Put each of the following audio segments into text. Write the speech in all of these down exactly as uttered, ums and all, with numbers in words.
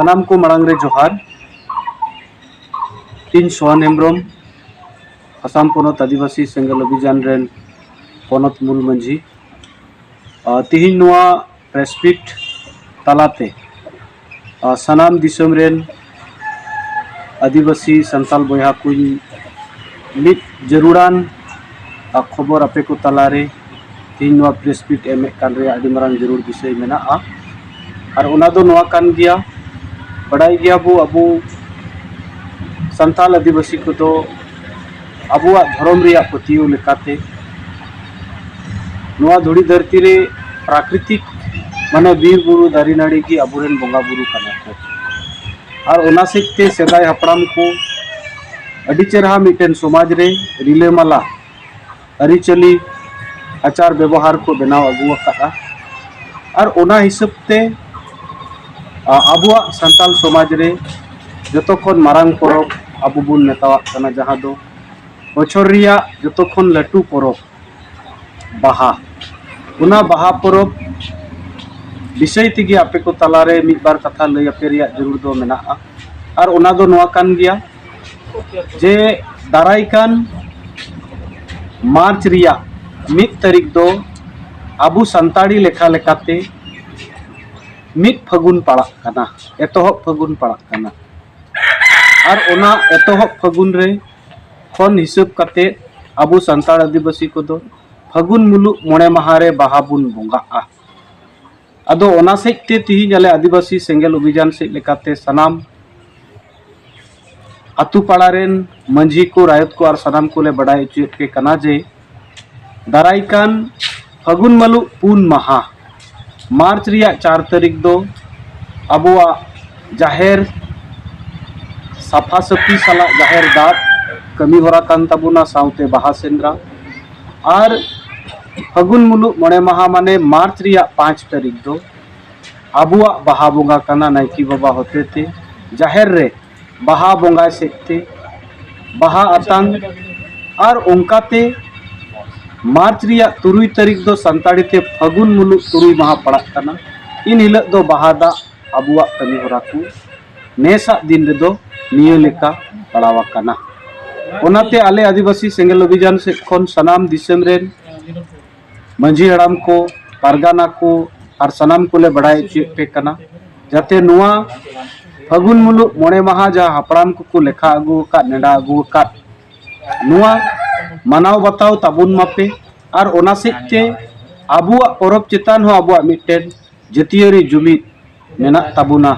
ᱥᱟᱱᱟᱢ ᱠᱚ ᱢᱟᱲᱟᱝ ᱨᱮ ᱡᱚᱦᱟᱨ᱾ ᱤᱧ ᱥᱳᱦᱟᱱ ᱦᱮᱢᱵᱨᱚᱢ, ᱟᱥᱟᱢ ᱯᱚᱱᱚᱛ ᱟᱹᱫᱤᱵᱟᱹᱥᱤ ᱥᱮᱸᱜᱮᱞ ᱚᱵᱷᱤᱡᱟᱱ ᱨᱮᱱ ᱯᱚᱱᱚᱛ ᱢᱩᱞ ᱢᱟᱹᱡᱷᱤ᱾ ᱟᱨ ᱛᱤᱦᱤᱧ ᱱᱚᱣᱟ ᱯᱨᱮᱥ ᱢᱤᱴ ᱛᱟᱞᱟᱛᱮ, ᱟᱨ ᱥᱟᱱᱟᱢ ᱫᱤᱥᱚᱢ ᱨᱮᱱ ᱟᱹᱫᱤᱵᱟᱹᱥᱤ ᱥᱟᱱᱛᱟᱞ ᱵᱚᱭᱦᱟ ᱠᱚᱧ ᱢᱤᱫ ᱡᱟᱹᱨᱩᱲᱟᱱ ᱟᱨ ᱠᱷᱚᱵᱚᱨ ᱟᱯᱮ ᱠᱚ ᱛᱟᱞᱟᱨᱮ ᱛᱤᱦᱤᱧ ᱱᱚᱣᱟ ᱯᱨᱮᱥ ᱢᱤᱴ ᱮᱢᱮᱫ ᱠᱟᱱ ᱨᱮᱭᱟᱜ ᱟᱹᱰᱤ ᱢᱟᱨᱟᱝ ᱡᱟᱹᱨᱩᱲ ᱵᱤᱥᱚᱭ ᱢᱮᱱᱟᱜᱼᱟ᱾ ᱟᱨ ᱚᱱᱟ ᱫᱚ ᱱᱚᱣᱟ ᱠᱟᱱ ᱜᱮᱭᱟ, ᱵᱟᱰᱟᱭ ᱜᱮᱭᱟ ᱵᱚ ᱟᱵᱚ ᱥᱟᱱᱛᱟᱞ ᱟᱹᱫᱤᱵᱟᱹᱥᱤ ᱠᱚᱫᱚ ᱟᱵᱚᱣᱟᱜ ᱫᱷᱚᱨᱚᱢ ᱨᱮᱭᱟᱜ ᱯᱟᱹᱛᱭᱟᱹᱣ ᱞᱮᱠᱟᱛᱮ ᱱᱚᱣᱟ ᱫᱷᱩᱲᱤ ᱫᱷᱟᱹᱨᱛᱤ ᱨᱮ ᱯᱨᱟᱠᱨᱤᱛᱤᱠ, ᱢᱟᱱᱮ ᱵᱤᱨ ᱵᱩᱨᱩ ᱫᱟᱨᱮ ᱱᱟᱹᱲᱤ ᱜᱮ ᱟᱵᱚᱨᱮᱱ ᱵᱚᱸᱜᱟ ᱵᱩᱨᱩ ᱠᱟᱱᱟ ᱠᱚ᱾ ᱟᱨ ᱚᱱᱟ ᱥᱮᱫ ᱛᱮ ᱥᱮᱫᱟᱭ ᱦᱟᱯᱲᱟᱢ ᱠᱚ ᱟᱹᱰᱤ ᱪᱮᱨᱦᱟ ᱢᱤᱫᱴᱮᱱ ᱥᱚᱢᱟᱡᱽ ᱨᱮ ᱨᱤᱞᱟᱹᱢᱟᱞᱟ ᱟᱹᱨᱤᱪᱟᱹᱞᱤ, ᱟᱪᱟᱨ ᱵᱮᱵᱚᱦᱟᱨ ᱠᱚ ᱵᱮᱱᱟᱣ ᱟᱹᱜᱩ ᱟᱠᱟᱫᱼᱟ᱾ ᱟᱨ ᱚᱱᱟ ᱦᱤᱥᱟᱹᱵ ᱛᱮ, ᱟ, ᱟᱵᱚᱣᱟᱜ ᱥᱟᱱᱛᱟᱞ ᱥᱚᱢᱟᱡᱽ ᱨᱮ ᱡᱚᱛᱚ ᱠᱷᱚᱱ ᱢᱟᱨᱟᱝ ᱯᱚᱨᱚᱵᱽ ᱟᱵᱚ ᱵᱚᱱ ᱢᱮᱛᱟᱣᱟᱜ ᱠᱟᱱᱟ, ᱡᱟᱦᱟᱸ ᱫᱚ ᱵᱚᱪᱷᱚᱨ ᱨᱮᱭᱟᱜ ᱡᱚᱛᱚ ᱠᱷᱚᱱ ᱞᱟᱹᱴᱩ ᱯᱚᱨᱚᱵᱽ ᱵᱟᱦᱟ᱾ ᱚᱱᱟ ᱵᱟᱦᱟ ᱯᱚᱨᱚᱵᱽ ᱵᱤᱥᱚᱭ ᱛᱮᱜᱮ ᱟᱯᱮ ᱠᱚ ᱛᱟᱞᱟᱨᱮ ᱢᱤᱫ ᱵᱟᱨ ᱠᱟᱛᱷᱟ ᱞᱟᱹᱭ ᱟᱯᱮ ᱨᱮᱭᱟᱜ ᱡᱟᱹᱨᱩᱲ ᱫᱚ ᱢᱮᱱᱟᱜᱼᱟ᱾ ᱟᱨ ᱚᱱᱟ ᱫᱚ ᱱᱚᱣᱟ ᱠᱟᱱ ᱜᱮᱭᱟ ᱡᱮ ᱫᱟᱨᱟᱭ ᱠᱟᱱ ᱢᱟᱨᱪ ᱨᱮᱭᱟᱜ ᱢᱤᱫ ᱛᱟᱹᱨᱤᱠᱷ ᱫᱚ ᱟᱵᱚ ᱥᱟᱱᱛᱟᱲᱤ ᱞᱮᱠᱷᱟ ᱞᱮᱠᱟᱛᱮ ᱢᱤᱫ ᱯᱷᱟᱹᱜᱩᱱ ᱯᱟᱲᱟᱜ ᱠᱟᱱᱟ, ᱮᱛᱚᱦᱚᱵ ᱯᱷᱟᱹᱜᱩᱱ ᱯᱟᱲᱟᱜ ᱠᱟᱱᱟ᱾ ᱟᱨ ᱚᱱᱟ ᱮᱛᱚᱦᱚᱵ ᱯᱷᱟᱹᱜᱩᱱ ᱨᱮ ᱠᱷᱚᱱ ᱦᱤᱥᱟᱹᱵ ᱠᱟᱛᱮ ᱟᱵᱚ ᱥᱟᱱᱛᱟᱲ ᱟᱹᱫᱤᱵᱟᱹᱥᱤ ᱠᱚᱫᱚ ᱯᱷᱟᱹᱜᱩᱱ ᱢᱩᱞᱩᱜ ᱢᱚᱬᱮ ᱢᱟᱦᱟ ᱨᱮ ᱵᱟᱦᱟ ᱵᱚᱱ ᱵᱚᱸᱜᱟᱜᱼᱟ᱾ ᱟᱫᱚ ᱚᱱᱟ ᱥᱮᱫ ᱛᱮ ᱛᱤᱦᱤᱧ ᱟᱞᱮ ᱟᱹᱫᱤᱵᱟᱹᱥᱤ ᱥᱮᱸᱜᱮᱞ ᱚᱵᱷᱤᱡᱟᱱ ᱥᱮᱫ ᱞᱮᱠᱟᱛᱮ ᱥᱟᱱᱟᱢ ᱟᱛᱳ ᱯᱟᱲᱟ ᱨᱮᱱ ᱢᱟᱹᱡᱷᱤ ᱠᱚ, ᱨᱟᱭᱚᱛ ᱠᱚ ᱟᱨ ᱥᱟᱱᱟᱢ ᱠᱚᱞᱮ ᱵᱟᱰᱟᱭ ᱦᱚᱪᱚᱭᱮᱫ ᱯᱮ ᱠᱟᱱᱟ ᱡᱮ ᱫᱟᱨᱟᱭ ᱠᱟᱱ ᱯᱷᱟᱹᱜᱩᱱ ᱢᱟᱹᱞᱩᱜ ᱯᱩᱱ ᱢᱟᱦᱟ, ᱢᱟᱨᱪ ᱨᱮᱭᱟᱜ ᱪᱟᱨ ᱛᱟᱹᱨᱤᱠᱷ ᱫᱚ ᱟᱵᱚᱣᱟᱜ ᱡᱟᱦᱮᱨ ᱥᱟᱯᱷᱟ ᱥᱟᱹᱯᱷᱤ ᱥᱟᱞᱟᱜ ᱡᱟᱦᱮᱨ ᱫᱟᱵ ᱠᱟᱹᱢᱤ ᱦᱚᱨᱟ ᱠᱟᱱ ᱛᱟᱵᱚᱱᱟ, ᱥᱟᱶᱛᱮ ᱵᱟᱦᱟ ᱥᱮᱸᱫᱽᱨᱟ᱾ ᱟᱨ ᱯᱷᱟᱹᱜᱩᱱ ᱢᱩᱞᱩᱜ ᱢᱚᱬᱮ ᱢᱟᱦᱟ, ᱢᱟᱱᱮ ᱢᱟᱨᱪ ᱨᱮᱭᱟᱜ ᱯᱟᱸᱪ ᱛᱟᱹᱨᱤᱠᱷ ᱫᱚ ᱟᱵᱚᱣᱟᱜ ᱵᱟᱦᱟ ᱵᱚᱸᱜᱟ ᱠᱟᱱᱟ᱾ ᱱᱟᱭᱠᱮ ᱵᱟᱵᱟ ᱦᱚᱛᱮᱛᱮ ᱡᱟᱦᱮᱨ ᱨᱮ ᱵᱟᱦᱟ ᱵᱚᱸᱜᱟᱭ ᱥᱮᱫ ᱛᱮ ᱵᱟᱦᱟ ᱟᱛᱟᱝ᱾ ᱟᱨ ᱚᱱᱠᱟᱛᱮ ᱢᱟᱨᱪ ᱨᱮᱭᱟᱜ ᱛᱩᱨᱩᱭ ᱛᱟᱹᱨᱤᱠᱷ ᱫᱚ ᱥᱟᱱᱛᱟᱲᱤ ᱛᱮ ᱯᱷᱟᱹᱜᱩᱱ ᱢᱩᱞᱩᱜ ᱛᱩᱨᱩᱭ ᱢᱟᱦᱟ ᱯᱟᱲᱟᱜ ᱠᱟᱱᱟ᱾ ᱤᱱ ᱦᱤᱞᱳᱜ ᱫᱚ ᱵᱟᱦᱟ ᱫᱟᱜ ᱟᱵᱚᱣᱟᱜ ᱠᱟᱹᱢᱤ ᱦᱚᱨᱟ ᱠᱚ ᱱᱮᱥᱟᱜ ᱫᱤᱱ ᱨᱮᱫᱚ ᱱᱤᱭᱟᱹ ᱞᱮᱠᱟ ᱯᱟᱲᱟᱣ ᱟᱠᱟᱱᱟ᱾ ᱚᱱᱟᱛᱮ ᱟᱞᱮ ᱟᱹᱫᱤᱵᱟᱹᱥᱤ ᱥᱮᱸᱜᱮᱞ ᱚᱵᱷᱤᱡᱟᱱ ᱥᱮᱫ ᱠᱷᱚᱱ ᱥᱟᱱᱟᱢ ᱫᱤᱥᱚᱢ ᱨᱮᱱ ᱢᱟᱹᱡᱷᱤ ᱦᱟᱲᱟᱢ ᱠᱚ, ᱯᱟᱨᱜᱟᱱᱟ ᱠᱚ ᱟᱨ ᱥᱟᱱᱟᱢ ᱠᱚᱞᱮ ᱵᱟᱲᱟᱭ ᱦᱚᱪᱚᱭᱮᱫ ᱯᱮ ᱠᱟᱱᱟ, ᱡᱟᱛᱮ ᱱᱚᱣᱟ ᱯᱷᱟᱹᱜᱩᱱ ᱢᱩᱞᱩᱜ ᱢᱚᱬᱮ ᱢᱟᱦᱟ ᱡᱟᱦᱟᱸ ᱦᱟᱯᱲᱟᱢ ᱠᱚᱠᱚ ᱞᱮᱠᱷᱟ ᱟᱹᱜᱩ ᱟᱠᱟᱫ, ᱱᱮᱰᱟ ᱟᱹᱜᱩ ᱟᱠᱟᱫ, ᱱᱚᱣᱟ ᱢᱟᱱᱟᱣ ᱵᱟᱛᱟᱣ ᱛᱟᱵᱚᱱ ᱢᱟᱯᱮ᱾ ᱟᱨ ᱚᱱᱟ ᱥᱮᱫ ᱛᱮ ᱟᱵᱚᱣᱟᱜ ᱯᱚᱨᱚᱵᱽ ᱪᱮᱛᱟᱱ ᱦᱚᱸ ᱟᱵᱚᱣᱟᱜ ᱢᱤᱫᱴᱮᱱ ᱡᱟᱹᱛᱤᱭᱟᱹᱨᱤ ᱡᱩᱢᱤᱫ ᱢᱮᱱᱟᱜ ᱛᱟᱵᱚᱱᱟ,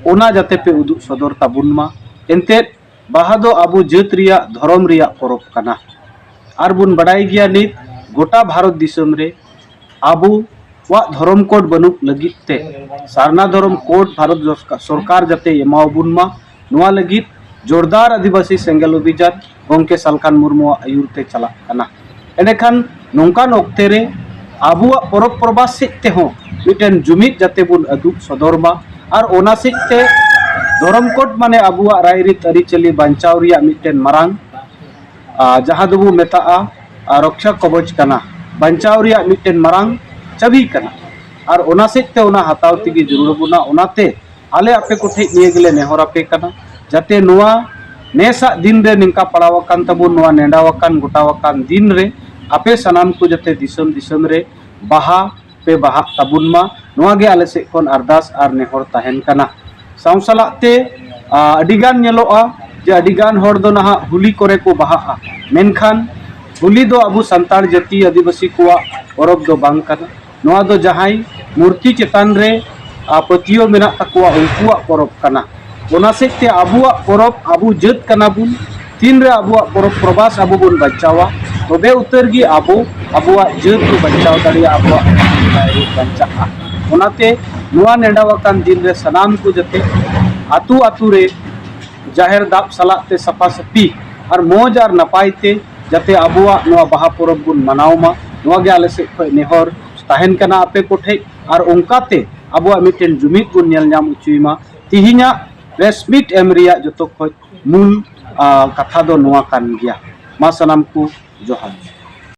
ᱚᱱᱟ ᱡᱟᱛᱮ ᱯᱮ ᱩᱫᱩᱜ ᱥᱚᱫᱚᱨ ᱛᱟᱵᱚᱱ ᱢᱟ᱾ ᱮᱱᱛᱮᱫ, ᱵᱟᱦᱟ ᱫᱚ ᱟᱵᱚ ᱡᱟᱹᱛ ᱨᱮᱭᱟᱜ ᱫᱷᱚᱨᱚᱢ ᱨᱮᱭᱟᱜ ᱯᱚᱨᱚᱵᱽ ᱠᱟᱱᱟ᱾ ᱟᱨ ᱵᱚᱱ ᱵᱟᱰᱟᱭ ᱜᱮᱭᱟ, ᱱᱤᱛ ᱜᱚᱴᱟ ᱵᱷᱟᱨᱚᱛ ᱫᱤᱥᱚᱢ ᱨᱮ ᱟᱵᱚᱣᱟᱜ ᱫᱷᱚᱨᱚᱢ ᱠᱳᱰ ᱵᱟᱹᱱᱩᱜ ᱞᱟᱹᱜᱤᱫ ᱛᱮ ᱥᱟᱨᱱᱟ ᱫᱷᱚᱨᱚᱢ ᱠᱳᱰ ᱵᱷᱟᱨᱚᱛ ᱥᱚᱨᱠᱟᱨ ᱡᱟᱛᱮ ᱮᱢᱟᱣᱟᱵᱚᱱ ᱢᱟ, ᱱᱚᱣᱟ ᱞᱟᱹᱜᱤᱫ ᱡᱳᱨᱫᱟᱨ ᱟᱹᱫᱤᱵᱟᱹᱥᱤ ᱥᱮᱸᱜᱮᱞ ᱚᱵᱷᱤᱡᱟᱱ ᱜᱚᱢᱠᱮ ᱥᱟᱞᱠᱷᱟᱱ ᱢᱩᱨᱢᱩᱣᱟᱜ ᱟᱹᱭᱩᱨ ᱛᱮ ᱪᱟᱞᱟᱜ ᱠᱟᱱᱟ᱾ ᱮᱸᱰᱮᱠᱷᱟᱱ ᱱᱚᱝᱠᱟᱱ ᱚᱠᱛᱮ ᱨᱮ ᱟᱵᱚᱣᱟᱜ ᱯᱚᱨᱚᱵᱽ ᱯᱚᱨᱵᱟᱥ ᱥᱮᱫ ᱛᱮᱦᱚᱸ ᱢᱤᱫᱴᱮᱱ ᱡᱩᱢᱤᱫ ᱡᱟᱛᱮ ᱵᱚᱱ ᱩᱫᱩᱜ ᱥᱚᱫᱚᱨ ᱢᱟ᱾ ᱟᱨ ᱚᱱᱟ ᱥᱮᱫ ᱛᱮ ᱫᱷᱚᱨᱚᱢ ᱠᱳᱰ ᱢᱟᱱᱮ ᱟᱵᱚᱣᱟᱜ ᱨᱟᱭᱨᱤᱛ ᱟᱹᱨᱤᱪᱟᱹᱞᱤ ᱵᱟᱧᱪᱟᱣ ᱨᱮᱭᱟᱜ ᱢᱤᱫᱴᱮᱱ ᱢᱟᱨᱟᱝ, ᱟᱨ ᱡᱟᱦᱟᱸ ᱫᱚᱵᱚ ᱢᱮᱛᱟᱜᱼᱟ, ᱟᱨ ᱨᱚᱠᱷᱟ ᱠᱚᱵᱚᱪ ᱠᱟᱱᱟ, ᱵᱟᱧᱪᱟᱣ ᱨᱮᱭᱟᱜ ᱢᱤᱫᱴᱮᱱ ᱢᱟᱨᱟᱝ ᱪᱟᱹᱵᱤ ᱠᱟᱱᱟ᱾ ᱟᱨ ᱚᱱᱟ ᱥᱮᱫ ᱛᱮ ᱚᱱᱟ ᱦᱟᱛᱟᱣ ᱛᱮᱜᱮ ᱡᱟᱹᱨᱩᱲ ᱟᱵᱚᱱᱟ᱾ ᱚᱱᱟᱛᱮ ᱟᱞᱮ ᱟᱯᱮ ᱠᱚᱴᱷᱮᱡ ᱱᱤᱭᱟᱹ ᱜᱮᱞᱮ ᱱᱮᱦᱚᱨ ᱟᱯᱮ ᱠᱟᱱᱟ, ᱡᱟᱛᱮ ᱱᱚᱣᱟ ᱱᱮᱥᱟᱜ ᱫᱤᱱ ᱨᱮ ᱱᱤᱝᱠᱟ ᱯᱟᱲᱟᱣ ᱟᱠᱟᱱ ᱛᱟᱵᱚᱱ, ᱱᱚᱣᱟ ᱱᱮᱰᱟᱣ ᱟᱠᱟᱱ ᱜᱚᱴᱟᱣ ᱟᱠᱟᱱ ᱫᱤᱱ ᱨᱮ ᱟᱯᱮ ᱥᱟᱱᱟᱢ ᱠᱚ ᱡᱟᱛᱮ ᱫᱤᱥᱚᱢ ᱫᱤᱥᱚᱢ ᱨᱮ ᱵᱟᱦᱟ ᱯᱮ ᱵᱟᱦᱟᱜ ᱛᱟᱵᱚᱱ ᱢᱟ, ᱱᱚᱣᱟ ᱜᱮ ᱟᱞᱮ ᱥᱮᱫ ᱠᱷᱚᱱ ᱟᱨᱫᱟᱥ ᱟᱨ ᱱᱮᱦᱚᱨ ᱛᱟᱦᱮᱱ ᱠᱟᱱᱟ᱾ ᱥᱟᱶ ᱥᱟᱞᱟᱜ ᱛᱮ, ᱟ, ᱟᱹᱰᱤ ᱜᱟᱱ ᱧᱮᱞᱚᱜᱼᱟ ᱡᱮ ᱟᱹᱰᱤ ᱜᱟᱱ ᱦᱚᱲ ᱫᱚ ᱱᱟᱦᱟᱜ ᱦᱳᱞᱤ ᱠᱚᱨᱮ ᱠᱚ ᱵᱟᱦᱟᱜᱼᱟ, ᱢᱮᱱᱠᱷᱟᱱ ᱦᱳᱞᱤ ᱫᱚ ᱟᱵᱚ ᱥᱟᱱᱛᱟᱲ ᱡᱟᱹᱛᱤ ᱟᱹᱫᱤᱵᱟᱹᱥᱤ ᱠᱚᱣᱟᱜ ᱯᱚᱨᱚᱵᱽ ᱫᱚ ᱵᱟᱝ ᱠᱟᱱᱟ᱾ ᱱᱚᱣᱟ ᱫᱚ ᱡᱟᱦᱟᱸᱭ ᱢᱩᱨᱛᱤ ᱪᱮᱛᱟᱱ ᱨᱮ, ᱟ, ᱯᱟᱹᱛᱭᱟᱹᱣ ᱢᱮᱱᱟᱜ ᱛᱟᱠᱚᱣᱟ, ᱩᱱᱠᱩᱣᱟᱜ ᱯᱚᱨᱚᱵᱽ ᱠᱟᱱᱟ᱾ ᱚᱱᱟ ᱥᱮᱫ ᱛᱮ ᱟᱵᱚᱣᱟᱜ ᱯᱚᱨᱚᱵᱽ, ᱟᱵᱚ ᱡᱟᱹᱛ ᱠᱟᱱᱟ ᱵᱚᱱ, ᱛᱤᱱᱨᱮ ᱟᱵᱚᱣᱟᱜ ᱯᱚᱨᱚᱵᱽ ᱯᱨᱚᱵᱟᱥ ᱟᱵᱚ ᱵᱚᱱ ᱵᱟᱧᱪᱟᱣᱟ, ᱛᱚᱵᱮ ᱩᱛᱟᱹᱨ ᱜᱮ ᱟᱵᱚ ᱟᱵᱚᱣᱟᱜ ᱡᱟᱹᱛ ᱵᱚ ᱵᱟᱧᱪᱟᱣ ᱫᱟᱲᱮᱭᱟᱜᱼᱟ, ᱟᱵᱚᱣᱟᱜ ᱨᱟᱭᱨᱤᱛ ᱵᱟᱧᱪᱟᱜᱼᱟ᱾ ᱚᱱᱟᱛᱮ ᱱᱚᱣᱟ ᱱᱮᱰᱟᱣ ᱟᱠᱟᱱ ᱫᱤᱱ ᱨᱮ ᱥᱟᱱᱟᱢ ᱠᱚ ᱡᱟᱛᱮ ᱟᱹᱛᱩ ᱟᱹᱛᱩ ᱨᱮ ᱡᱟᱦᱮᱨ ᱫᱟᱵ ᱥᱟᱞᱟᱜ ᱛᱮ ᱥᱟᱯᱷᱟ ᱥᱟᱹᱯᱷᱤ ᱟᱨ ᱢᱚᱡᱽ ᱟᱨ ᱱᱟᱯᱟᱭ ᱛᱮ ᱡᱟᱛᱮ ᱟᱵᱚᱣᱟᱜ ᱱᱚᱣᱟ ᱵᱟᱦᱟ ᱯᱚᱨᱚᱵᱽ ᱵᱚᱱ ᱢᱟᱱᱟᱣ ᱢᱟ, ᱱᱚᱣᱟ ᱜᱮ ᱟᱞᱮ ᱥᱮᱫ ᱠᱷᱚᱱ ᱱᱮᱦᱚᱨ ᱛᱟᱦᱮᱱ ᱠᱟᱱᱟ ᱟᱯᱮ ᱠᱚᱴᱷᱮᱡ᱾ ᱟᱨ ᱚᱱᱠᱟᱛᱮ ᱟᱵᱚᱣᱟᱜ ᱢᱤᱫᱴᱮᱱ ᱡᱩᱢᱤᱫ ᱵᱚᱱ ᱧᱮᱞ ᱧᱟᱢ ᱦᱚᱪᱚᱭ ᱢᱟ᱾ ᱛᱮᱦᱮᱧᱟᱜ ᱯᱨᱮᱥ ᱢᱤᱴ ᱮᱢ ᱨᱮᱭᱟᱜ ᱡᱚᱛᱚ ᱠᱷᱚᱱ ᱢᱩᱞ, ᱟ, ᱠᱟᱛᱷᱟ ᱫᱚ ᱱᱚᱣᱟ ᱠᱟᱱ ᱜᱮᱭᱟ᱾ ᱢᱟ ᱥᱟᱱᱟᱢ ᱠᱚ ᱡᱚᱦᱟᱨ᱾